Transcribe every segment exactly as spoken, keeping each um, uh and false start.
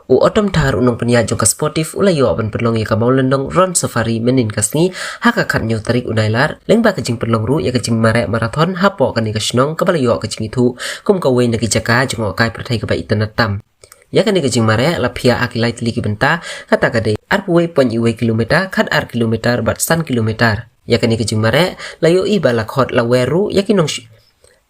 U Autumn Thar, u nongpynïaid jong ka Sportive, u la ïoh ban pynlong ïa ka Mawlyndong Run Safari mynhynnin ka sngi ha ka khatñiew tarik u Nailar, lyngba ka jingpynlong ruh ïa ka jingmareh marathon hapoh kane ka shnong, kaba la ïoh ka jingithuh kum kawei na ki jaka jngohkai pyrthei kaba itynnad tam. Ïa kane ka jingmareh la phiah ha ki lai tylli ki bynta, kata ka dei arphew wei point wei kilometer, khatar kilometer bad san kilometer. Ïa kane ka jingmareh la ïohi ba la khot la wer ruh ïa ki nong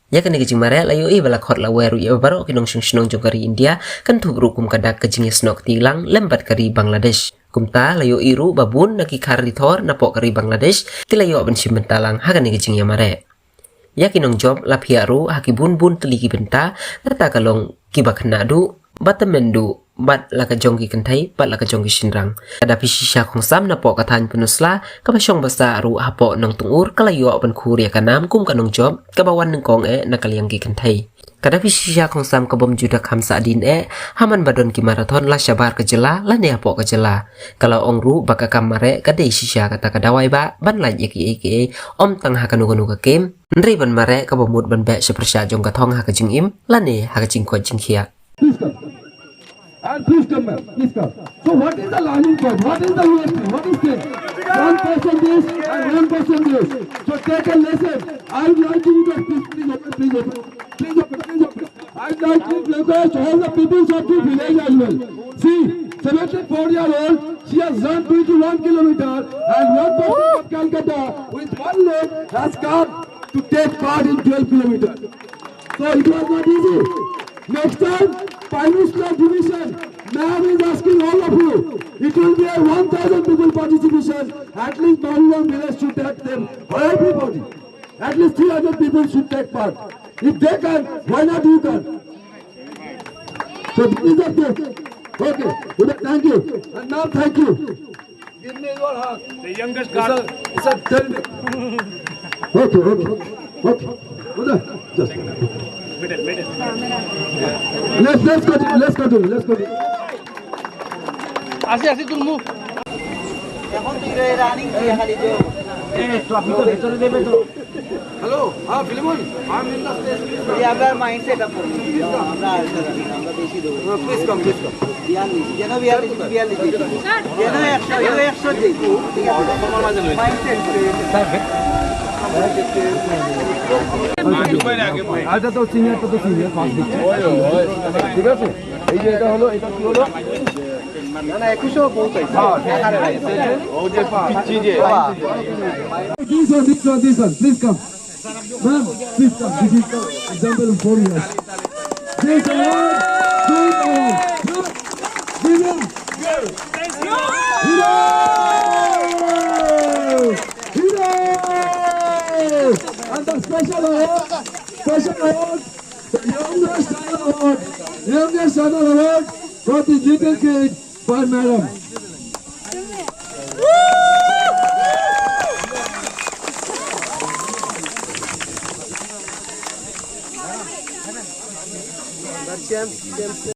Ïa kane ka jingmareh la ïohi ba la khot la wer ruh ïa baroh ki nongshong shnong jong ka ri India, kynthup ruh kum ka dak ka jingïasnoh kti lang lem bad ka ri Bangladesh. Kumta la ïohi ruh ba bun na ki khar ri thor napoh ka ri Bangladesh ki la ïoh ban shim bynta lang ha kane ka jingïamareh. Ïa ki nongjop la phiah ruh ha ki bun bun tylli ki bynta, kata ka long kiba khynnah duh, ba tymmen duh, bad la ka jong ki kynthei bad la ka jong ki shynrang. Ka Daphi Shisha Khongsam napoh ka thaiñ Pynursla, kaba shong basa ruh hapoh Nongtyngur, ka la ïoh ban khur ïa ka nam kum ka nongjop kaba wan nyngkong eh na ka liang ki kynthei. Ka Daphi Shisha Khongsam ka bym ju da kham sahdien eh, ha man ba don ki marathon la shabar ka jylla lane hapoh ka jylla. Ka la ong ruh ba ka kam mareh ka dei shisha kata ka dawai ba ban lait ïa kiei kiei, ym tang ha kano kano ka kem. Hynrei ban mareh kaba mut ban beh sha pyrshah jong ka thong ha ka jingim lane ha ka jingkoit jingkhiah. Please come. And please come, ma'am. Please come. So what is the learning point? What is the U S P? What is this? One person this and one person this. So take a lesson. I would like you to please, please open, please open, please open, please open. I'd like to request all the people of the village as well. See, seventy-four year old, she has run twenty-one kilometer, and one person from Calcutta with one leg has come to take part in twelve kilometer. So it was not easy. Next time, Pynursla division, ma'am is asking all of you. It will be a one thousand people participation. At least Mawlyndong village should take them. Or everybody. At least three hundred people should take part. If they can, why not you can? So this is the case. Okay, Uday, thank you. And now thank you. Give me your hand. The youngest girl. Sir, sir, tell me. Okay, okay, okay. Uday, just. Middle, middle. Let's, let's continue, let's continue, let's continue. Así, así, tú move. এখন তুই রে রানিং তুই খালি যে এ, তো আপনি তো ভেতরে দেবে তো। হ্যালো, হ্যাঁ, ফিলিমন, আমি ইন দ্য স্টেজ। এই আমরা মাইন্ডসেট আপ করব। আমরা আর আমরা বেশি দেবো। হ্যাঁ, প্লিজ কাম, প্লিজ কাম। বিয়াল্লিশ, যেন বিয়াল্লিশ, বিয়াল্লিশ দিই। যেন একশো, এও একশো দিই। ঠিক আছে? মাইন্ডসেট। আচ্ছা, তো সিনিয়র, তো সিনিয়র, ফার্স্ট দিচ্ছি। ঠিক আছে? এই যে এটা হলো, এটা কি হলো? না, না, একুশও পৌঁছাই। হ্যাঁ, ওই যে পিচ্ছি যে। This one, this one, this one, please come. Ma'am, please come. This is the example of four years. This award, this award. Give him. Hero! Hero! And the special award, special award, the youngest son award, youngest son award for the little kid by madam.